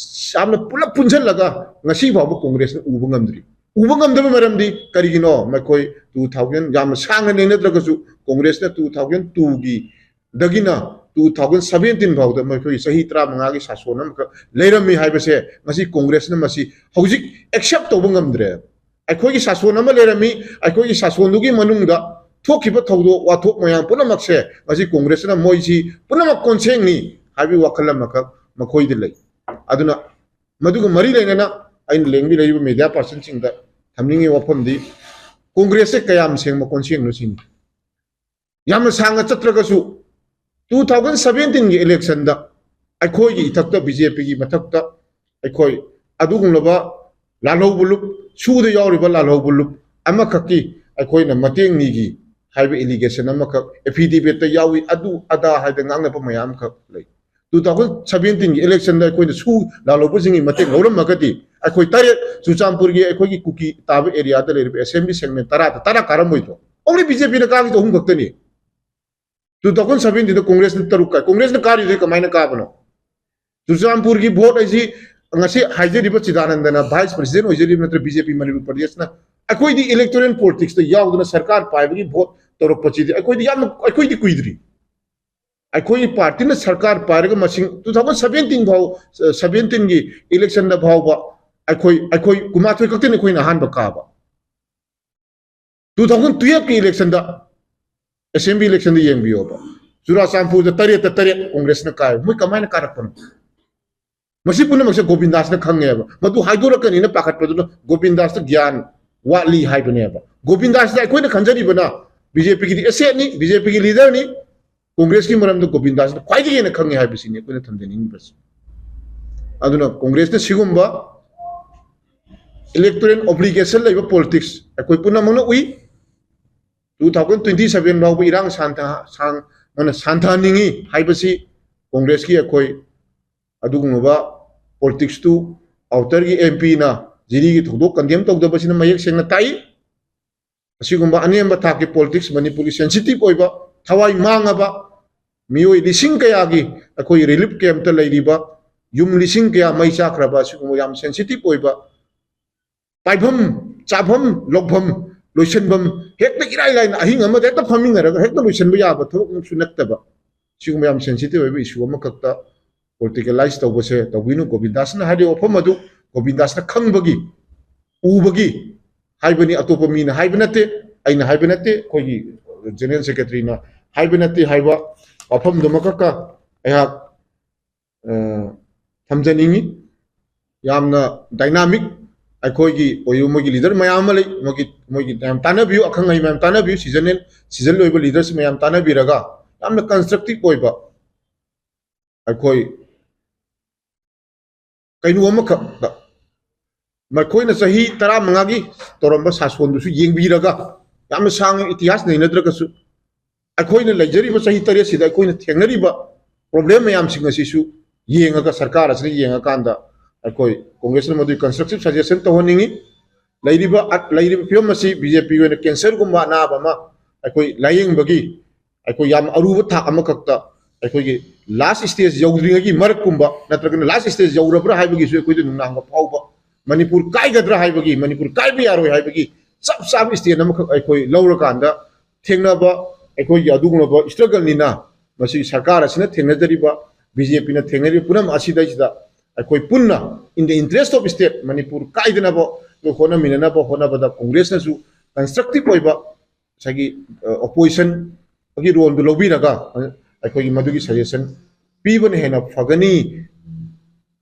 ꯌꯥꯝꯅ ꯄꯨꯂꯞ ꯄꯨꯟꯁꯤꯜꯂꯒ ꯉꯁꯤ ꯐꯥꯎꯕ Congressꯅ ꯎꯕ ꯉꯝꯗ꯭ꯔꯤ꯫ ꯎꯕ ꯉꯝꯗꯕ ꯃꯔꯝꯗꯤ ꯀꯔꯤꯒꯤꯅꯣ? ꯃꯈꯣꯏ two thousand, ꯌꯥꯝꯅ ꯁꯥꯡꯅ ꯅꯩꯅꯗ꯭ꯔꯒꯁꯨ, Congressꯅ two thousand twoꯒꯤ ꯗꯒꯤꯅ two thousand seventeen ꯐꯥꯎꯗ ꯃꯈꯣꯏꯒꯤ ꯆꯍꯤ ꯇꯔꯥꯃꯉꯥꯒꯤ ꯁꯥꯁꯣꯟ ꯑꯃꯈꯛ ꯂꯩꯔꯝꯃꯤ ꯍꯥꯏꯕꯁꯦ ꯉꯁꯤ Congressꯅ ꯃꯁꯤ ꯍꯧꯖꯤꯛ accept ꯇꯧꯕ ꯉꯝꯗ꯭ꯔꯦ꯫ ꯑꯩꯈꯣꯏꯒꯤ ꯁꯥꯁꯣꯟ ꯑꯃ ꯂꯩꯔꯝꯃꯤ, ꯑꯩꯈꯣꯏꯒꯤ ꯁꯥꯁꯣꯟꯗꯨꯒꯤ ꯃꯅꯨꯡꯗ ꯊꯣꯛꯈꯤꯕ ꯊꯧꯗꯣꯛ ꯋꯥꯊꯣꯛ ꯃꯌꯥꯝ ꯄꯨꯝꯅꯃꯛꯁꯦ ꯉꯁꯤ ꯀꯣꯡꯒ꯭ꯔꯦꯁꯅ ꯃꯣꯏꯁꯤ ꯄꯨꯝꯅꯃꯛ ꯀꯣꯟꯁꯦꯡꯅꯤ ꯍꯥꯏꯕꯒꯤ ꯋꯥꯈꯜ ꯑꯃꯈꯛ ꯃꯈꯣꯏꯗ ꯂꯩ꯫ ꯑꯗꯨꯅ ꯃꯗꯨꯒ ꯃꯔꯤ ꯂꯩꯅꯅ ꯑꯩꯅ ꯂꯦꯡꯕꯤꯔꯛꯏꯕ ꯃꯦꯗꯤꯌꯥ ꯄꯥꯔꯁꯟꯁꯤꯡꯗ ꯊꯝꯅꯤꯡꯉꯤ ꯋꯥꯐꯝꯗꯤ, ꯀꯣꯡꯒ꯭ꯔꯦꯁꯁꯦ ꯀꯌꯥꯝ ꯁꯦꯡꯕ ꯀꯣꯟꯁꯦꯡꯅꯣ ꯁꯤꯅꯤ꯫ ꯌꯥꯝꯅ ꯁꯥꯡꯅ ꯆꯠꯇ꯭ꯔꯒꯁꯨ, ꯇꯨ ꯊꯥꯎꯖꯟ ꯁꯚꯦꯟꯇꯤꯟꯒꯤ ꯏꯂꯦꯛꯁꯟꯗ ꯑꯩꯈꯣꯏꯒꯤ ꯏꯊꯛꯇ, ꯕꯤ ꯖꯦ ꯄꯤꯒꯤ ꯃꯊꯛꯇ ꯑꯩꯈꯣꯏ ꯑꯗꯨꯒꯨꯝꯂꯕ ꯂꯥꯜꯍꯧꯕ ꯂꯨꯞ, ꯁꯨꯗ ꯌꯥꯎꯔꯤꯕ ꯂꯥꯜꯍꯧꯕ ꯂꯨꯞ ꯑꯃꯈꯛꯀꯤ ꯑꯩꯈꯣꯏꯅ ꯃꯇꯦꯡ ꯅꯤꯈꯤ ꯍꯥꯏꯕ ꯑꯦꯂꯤꯒꯦꯁꯟ ꯑꯃꯈꯛ, ꯑꯦꯐꯤꯗꯦꯕꯤꯠꯇ ꯌꯥꯎꯏ, ꯑꯗꯨ ꯑꯗꯥ ꯍꯥꯏꯗꯅ ꯉꯥꯡꯅꯕ ꯃꯌꯥꯝ ꯑꯃꯈꯛ ꯂꯩ꯫ ꯇꯨ ꯊꯥꯎꯖꯟ ꯁꯚꯦꯟꯇꯤꯟꯒꯤ ꯏꯂꯦꯛꯁꯟꯗ ꯑꯩꯈꯣꯏꯅ ꯁꯨ ꯂꯥꯜꯍꯧꯕꯁꯤꯡꯒꯤ ꯃꯇꯦꯡ ꯂꯧꯔꯝꯃꯒꯗꯤ, ꯑꯩꯈꯣꯏ ꯇꯔꯦꯠ, ꯆꯨꯔꯆꯥꯟꯄꯨꯔꯒꯤ ꯑꯩꯈꯣꯏꯒꯤ ꯀꯨꯀꯤ ꯇꯥꯕ ꯑꯦꯔꯤꯌꯥꯗ ꯂꯩꯔꯤꯕ ꯑꯦꯁꯦꯝꯕ꯭ꯂꯤ ꯁꯦꯒꯃꯦꯟ ꯇꯔꯥꯗ ꯇꯔꯥ ꯀꯥꯔꯝꯃꯣꯏꯗ꯭ꯔꯣ? Only ꯕꯤ ꯖꯦ ꯄꯤꯅ ꯀꯥꯈꯤꯗꯣ ꯑꯍꯨꯝ ꯈꯛꯇꯅꯤ꯫ ꯇꯨ ꯊꯥꯎꯖꯟ ꯁꯚꯦꯟꯇꯤꯟꯗ ꯀꯣꯡꯒ꯭ꯔꯦꯁꯅ ꯇꯔꯨꯛ ꯀꯥꯏ꯫ ꯀꯣꯡꯒ꯭ꯔꯦꯁꯅ ꯀꯥꯔꯤꯗꯨꯗꯤ ꯀꯃꯥꯏꯅ ꯀꯥꯕꯅꯣ? ꯆꯨꯔꯆꯥꯟꯄꯨꯔꯒꯤ ꯚꯣꯠ ꯍꯥꯏꯁꯤ ꯉꯁꯤ ꯍꯥꯏꯖꯔꯤꯕ ꯆꯤꯗꯥꯅꯟꯗꯅ ꯚꯥꯏꯁ ꯄ꯭ꯔꯁꯤꯗꯦꯟ ꯑꯣꯏꯖꯔꯤꯕ ꯅꯠꯇ꯭ꯔ ꯕꯤ ꯖꯦ ꯄꯤ ꯃꯅꯤꯄꯨꯔ ꯄ꯭ꯔꯗꯦꯁꯅ? ꯑꯩꯈꯣꯏꯗꯤ ꯏꯂꯦꯛꯇꯣꯔꯦꯜ ꯄꯣꯂꯤꯇꯤꯛꯁꯇ ꯌꯥꯎꯗꯅ ꯁꯔꯀꯥꯔ ꯄꯥꯏꯕꯒꯤ ꯚꯣꯠ ꯇꯧꯔꯛꯄꯁꯤꯗꯤ ꯑꯩꯈꯣꯏꯗꯤ ꯌꯥꯝꯅ, ꯑꯩꯈꯣꯏꯗꯤ ꯀꯨꯏꯗ꯭ꯔꯤ꯫ ꯑꯩꯈꯣꯏꯒꯤ ꯄꯥꯔꯇꯤꯅ ꯁꯔꯀꯥꯔ ꯄꯥꯏꯔꯒ ꯃꯁꯤꯡ ꯇꯨ ꯊꯥꯎꯖꯟ ꯁꯚꯦꯟꯇꯤꯟ ꯐꯥꯎ, ꯁꯚꯦꯟꯇꯤꯟꯒꯤ ꯏꯂꯦꯛꯁꯟꯗ ꯐꯥꯎꯕ ꯑꯩꯈꯣꯏ, ꯑꯩꯈꯣꯏ ꯀꯨꯟꯃꯥꯊꯣꯏ ꯈꯛꯇꯅꯤ ꯑꯩꯈꯣꯏꯅ ꯑꯍꯥꯟꯕ ꯀꯥꯕ꯫ ꯇꯨ ꯊꯥꯎꯖꯟ ꯇꯨꯌꯦꯜꯐꯀꯤ ꯏꯂꯦꯛꯁꯟꯗ, ꯑꯦꯁꯦꯝꯕ꯭ꯂꯤ ꯏꯂꯦꯛꯁꯟꯗ ꯌꯦꯡꯕꯤꯌꯣꯕ, ꯆꯨꯔꯥꯆꯥꯟꯄꯨꯔꯗ ꯇꯔꯦꯠꯇ ꯇꯔꯦꯠ ꯀꯣꯡꯒ꯭ꯔꯦꯁꯅ ꯀꯥꯏ꯫ ꯃꯣꯏ ꯀꯃꯥꯏꯅ ꯀꯥꯔꯛꯄꯅꯣ? ꯃꯁꯤ ꯄꯨꯝꯅꯃꯛꯁꯦ ꯒꯣꯕꯤꯟꯗꯥꯁꯅ ꯈꯪꯉꯦꯕ꯫ ꯃꯗꯨ ꯍꯥꯏꯗꯣꯔꯛꯀꯅꯤꯅ ꯄꯥꯈꯠꯄꯗꯨꯅ ꯒꯣꯕꯤꯟꯗꯥꯁꯇ ꯒ꯭ꯌꯥꯟ ꯋꯥꯠꯂꯤ ꯍꯥꯏꯕꯅꯦꯕ꯫ ꯒꯣꯕꯤꯟꯗꯥꯁꯇ ꯑꯩꯈꯣꯏꯅ ꯈꯟꯖꯔꯤꯕꯅ ꯕꯤ ꯖꯦ ꯄꯤꯒꯤꯗꯤ ꯑꯦꯁꯦꯠꯅꯤ, ꯕꯤ ꯖꯦ ꯄꯤꯒꯤ ꯂꯤꯗꯔꯅꯤ꯫ ꯀꯣꯡꯒ꯭ꯔꯦꯁꯀꯤ ꯃꯔꯝꯗ ꯒꯣꯕꯤꯟꯗꯥꯁꯅ ꯈ꯭ꯋꯥꯏꯗꯒꯤ ꯍꯦꯟꯅ ꯈꯪꯉꯤ ꯍꯥꯏꯕꯁꯤꯅꯤ ꯑꯩꯈꯣꯏꯅ ꯊꯝꯖꯅꯤꯡꯉꯤꯕꯁꯤ꯫ ꯑꯗꯨꯅ ꯀꯣꯡꯒ꯭ꯔꯦꯁꯅ ꯁꯤꯒꯨꯝꯕ ꯏꯂꯦꯛꯇꯣꯔꯦꯜ ꯑꯣꯕ꯭ꯂꯤꯒꯦꯁꯟ ꯂꯩꯕ ꯄꯣꯂꯤꯇꯤꯛꯁ ꯑꯩꯈꯣꯏ ꯄꯨꯝꯅꯃꯛꯅ ꯎꯏ꯫ ꯇꯨ ꯊꯥꯎꯖꯟ ꯇ꯭ꯋꯦꯟꯇꯤ ꯁꯚꯦꯟ ꯐꯥꯎꯕ ꯏꯔꯥꯡ ꯁꯥꯟꯊ-, ꯁꯥꯡ-, ꯃꯥꯅ ꯁꯥꯟꯊꯍꯟꯅꯤꯡꯉꯤ ꯍꯥꯏꯕꯁꯤ ꯀꯣꯡꯒ꯭ꯔꯦꯁꯀꯤ ꯑꯩꯈꯣꯏ ꯑꯗꯨꯒꯨꯝꯂꯕ ꯄꯣꯂꯤꯇꯤꯛꯁꯇꯨ ꯑꯥꯎꯇꯔꯒꯤ ꯑꯦꯝ ꯄꯤꯅ ꯖꯤꯔꯤꯒꯤ ꯊꯧꯗꯣꯛ ꯀꯟꯗꯦꯝ ꯇꯧꯗꯕꯁꯤꯅ ꯃꯌꯦꯛ ꯁꯦꯡꯅ ꯇꯥꯛꯏ꯫ ꯑꯁꯤꯒꯨꯝꯕ ꯑꯅꯦꯝꯕ ꯊꯥꯛꯀꯤ ꯄꯣꯂꯤꯇꯤꯛꯁ, ꯃꯅꯤꯄꯨꯔꯒꯤ ꯁꯦꯟꯁꯤꯇꯤꯚ ꯑꯣꯏꯕ, ꯊꯋꯥꯏ ꯃꯥꯡꯉꯕ ꯃꯤꯑꯣꯏ ꯂꯤꯁꯤꯡ ꯀꯌꯥꯒꯤ ꯑꯩꯈꯣꯏ ꯔꯤꯂꯤꯐ ꯀꯦꯝꯞꯇ ꯂꯩꯔꯤꯕ ꯌꯨꯝ ꯂꯤꯁꯤꯡ ꯀꯌꯥ ꯃꯩ ꯆꯥꯛꯈ꯭ꯔꯕ ꯑꯁꯤꯒꯨꯝꯕ ꯌꯥꯝ ꯁꯦꯟꯁꯤꯇꯤꯚ ꯑꯣꯏꯕ ꯄꯥꯏꯐꯝ, ꯆꯥꯐꯝ, ꯂꯧꯐꯝ, ꯂꯣꯏꯁꯤꯟꯐꯝ, ꯍꯦꯛꯇ ꯏꯔꯥꯏ ꯂꯥꯏꯅ ꯑꯍꯤꯡ ꯑꯃꯗ ꯍꯦꯛꯇ ꯐꯝꯃꯤꯟꯅꯔꯒ ꯍꯦꯛꯇ ꯂꯣꯏꯁꯤꯟꯕ ꯌꯥꯕ ꯊꯕꯛꯃꯛꯁꯨ ꯅꯠꯇꯕ, ꯁꯤꯒꯨꯝꯕ ꯌꯥꯝ ꯁꯦꯟꯁꯤꯇꯤꯚ ꯑꯣꯏꯕ ꯏꯁꯨ ꯑꯃꯈꯛꯇ ꯄꯣꯂꯤꯇꯤꯀꯦꯂꯥꯏꯁ ꯇꯧꯕꯁꯦ ꯇꯧꯕꯤꯅꯨ꯫ ꯒꯣꯕꯤꯟꯗꯥꯁꯅ ꯍꯥꯏꯔꯤꯕ ꯋꯥꯐꯝ ꯑꯗꯨ ꯒꯣꯕꯤꯟꯗꯥꯁꯅ ꯈꯪꯕꯒꯤ, ꯎꯕꯒꯤ ꯍꯥꯏꯕꯅꯤ, ꯑꯇꯣꯞꯄ ꯃꯤꯅ ꯍꯥꯏꯕ ꯅꯠꯇꯦ꯫ ꯑꯩꯅ ꯍꯥꯏꯕ ꯅꯠꯇꯦ, ꯑꯩꯈꯣꯏꯒꯤ ꯖꯦꯅꯔꯦꯜ ꯁꯦꯀ꯭ꯔꯦꯇꯔꯤꯅ ꯍꯥꯏꯕ ꯅꯠꯇꯦ ꯍꯥꯏꯕ ꯋꯥꯐꯝꯗꯨꯃꯈꯛꯀ ꯑꯩꯍꯥꯛ, ꯑ, ꯊꯝꯖꯅꯤꯡꯉꯤ꯫ ꯌꯥꯝꯅ ꯗꯥꯏꯅꯥꯃꯤꯛ ꯑꯩꯈꯣꯏꯒꯤ ꯑꯣꯏꯕ ꯃꯣꯏꯒꯤ ꯂꯤꯗꯔ ꯃꯌꯥꯝ ꯑꯃ ꯂꯩ꯫ ꯃꯣꯏꯒꯤ, ꯃꯣꯏꯒꯤ ꯃꯌꯥꯝ ꯇꯥꯟꯅꯕꯤꯌꯨ, ꯑꯈꯪ ꯑꯍꯩ ꯃꯌꯥꯝ ꯇꯥꯟꯅꯕꯤꯌꯨ, ꯁꯤꯖꯟꯅꯦꯜ, ꯁꯤꯖꯟ ꯑꯣꯏꯕ ꯂꯤꯗꯔꯁ ꯃꯌꯥꯝ ꯇꯥꯟꯅꯕꯤꯔꯒ ꯌꯥꯝꯅ ꯀꯟꯁꯇ꯭ꯔꯛꯇꯤꯞ ꯑꯣꯏꯕ ꯑꯩꯈꯣꯏ ꯀꯩꯅꯣ ꯑꯃꯈꯛꯇ ꯃꯈꯣꯏꯅ ꯆꯍꯤ ꯇꯔꯥꯃꯉꯥꯒꯤ ꯇꯧꯔꯝꯕ ꯁꯥꯁꯣꯟꯗꯨꯁꯨ ꯌꯦꯡꯕꯤꯔꯒ, ꯌꯥꯝꯅ ꯁꯥꯡꯅ ꯏꯇꯤꯍꯥꯁ ꯅꯩꯅꯗ꯭ꯔꯒꯁꯨ, ꯑꯩꯈꯣꯏꯅ ꯂꯩꯖꯔꯤꯕ ꯆꯍꯤ ꯇꯔꯦꯠꯁꯤꯗ ꯑꯩꯈꯣꯏꯅ ꯊꯦꯡꯅꯔꯤꯕ ꯄ꯭ꯔꯣꯕ꯭ꯂꯦꯝ ꯃꯌꯥꯝꯁꯤꯡ ꯑꯁꯤꯁꯨ ꯌꯦꯡꯉꯒ, ꯁꯔꯀꯥꯔ ꯑꯁꯤꯅ ꯌꯦꯡꯉꯀꯥꯟꯗ, ꯑꯩꯈꯣꯏ ꯀꯣꯡꯒ꯭ꯔꯦꯁꯅ ꯃꯗꯨꯒꯤ ꯀꯟꯁꯇ꯭ꯔꯛꯇꯤꯞ ꯁꯖꯦꯁꯟ ꯇꯧꯍꯟꯅꯤꯡꯉꯤ꯫ ꯂꯩꯔꯤꯕ, ꯂꯩꯔꯤꯕ ꯐꯤꯕꯝ ꯑꯁꯤ ꯕꯤ ꯖꯦ ꯄꯤꯒꯤ ꯑꯣꯏꯅ ꯀꯦꯟꯁꯔꯒꯨꯝꯕ ꯑꯅꯥꯕ ꯑꯃ ꯑꯩꯈꯣꯏ ꯂꯥꯌꯦꯡꯕꯒꯤ ꯑꯩꯈꯣꯏ ꯌꯥꯝ ꯑꯔꯨꯕ ꯊꯥꯛ ꯑꯃꯈꯛꯇ ꯑꯩꯈꯣꯏꯒꯤ ꯂꯥꯁ ꯁ꯭ꯇꯦꯖ ꯌꯧꯗ꯭ꯔꯤꯉꯩꯒꯤ ꯃꯔꯛꯀꯨꯝꯕ ꯅꯠꯇ꯭ꯔꯒꯅ ꯂꯥꯁ ꯁ꯭ꯇꯦꯖ ꯌꯧꯔꯕ꯭ꯔꯥ ꯍꯥꯏꯕꯒꯤꯁꯨ ꯑꯩꯈꯣꯏꯗ ꯅꯨꯡꯅꯥꯡꯕ ꯐꯥꯎꯕ, ꯃꯅꯤꯄꯨꯔ ꯀꯥꯏꯒꯗ꯭ꯔꯥ ꯍꯥꯏꯕꯒꯤ, ꯃꯅꯤꯄꯨꯔ ꯀꯥꯏꯕ ꯌꯥꯔꯣꯏ ꯍꯥꯏꯕꯒꯤ ꯆꯞ ꯆꯥꯕ ꯁ꯭ꯇꯦꯟ ꯑꯃꯈꯛ ꯑꯩꯈꯣꯏ ꯂꯧꯔꯀꯥꯟꯗ ꯊꯦꯡꯅꯕ ꯑꯩꯈꯣꯏꯒꯤ ꯑꯗꯨꯒꯨꯝꯂꯕ ꯁ꯭ꯇ꯭ꯔꯒꯜꯅꯤꯅ, ꯃꯁꯤ ꯁꯔꯀꯥꯔ ꯑꯁꯤꯅ ꯊꯦꯡꯅꯖꯔꯤꯕ, ꯕꯤ ꯖꯦ ꯄꯤꯅ ꯊꯦꯡꯅꯔꯤꯕ ꯄꯨꯝꯅꯃꯛ ꯑꯁꯤꯗꯩꯁꯤꯗ ꯑꯩꯈꯣꯏ ꯄꯨꯟꯅ in the interest of state Manipur ꯀꯥꯏꯗꯅꯕ ꯑꯩꯈꯣꯏ ꯍꯣꯠꯅꯃꯤꯟꯅꯅꯕ ꯍꯣꯠꯅꯕꯗ ꯀꯣꯡꯒ꯭ꯔꯦꯁꯅꯁꯨ ꯀꯟꯁꯇ꯭ꯔꯛꯇꯤꯞ ꯑꯣꯏꯕ ꯉꯁꯥꯏꯒꯤ, ꯑ, ꯑꯣꯄꯣꯖꯤꯁꯟꯒꯤ ꯔꯣꯜꯗꯨ ꯂꯧꯕꯤꯔꯒ, ꯑ, ꯑꯩꯈꯣꯏꯒꯤ ꯃꯗꯨꯒꯤ ꯁꯖꯦꯁꯟ ꯄꯤꯕꯅ ꯍꯦꯟꯅ ꯐꯒꯅꯤ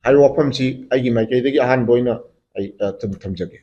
ꯍꯥꯏꯕ ꯋꯥꯐꯝꯁꯤ ꯑꯩꯒꯤ ꯃꯥꯏꯀꯩꯗꯒꯤ ꯑꯍꯥꯟꯕ ꯑꯣꯏꯅ ꯑꯩ, ꯑ, ꯊꯝ-, ꯊꯝꯖꯒꯦ꯫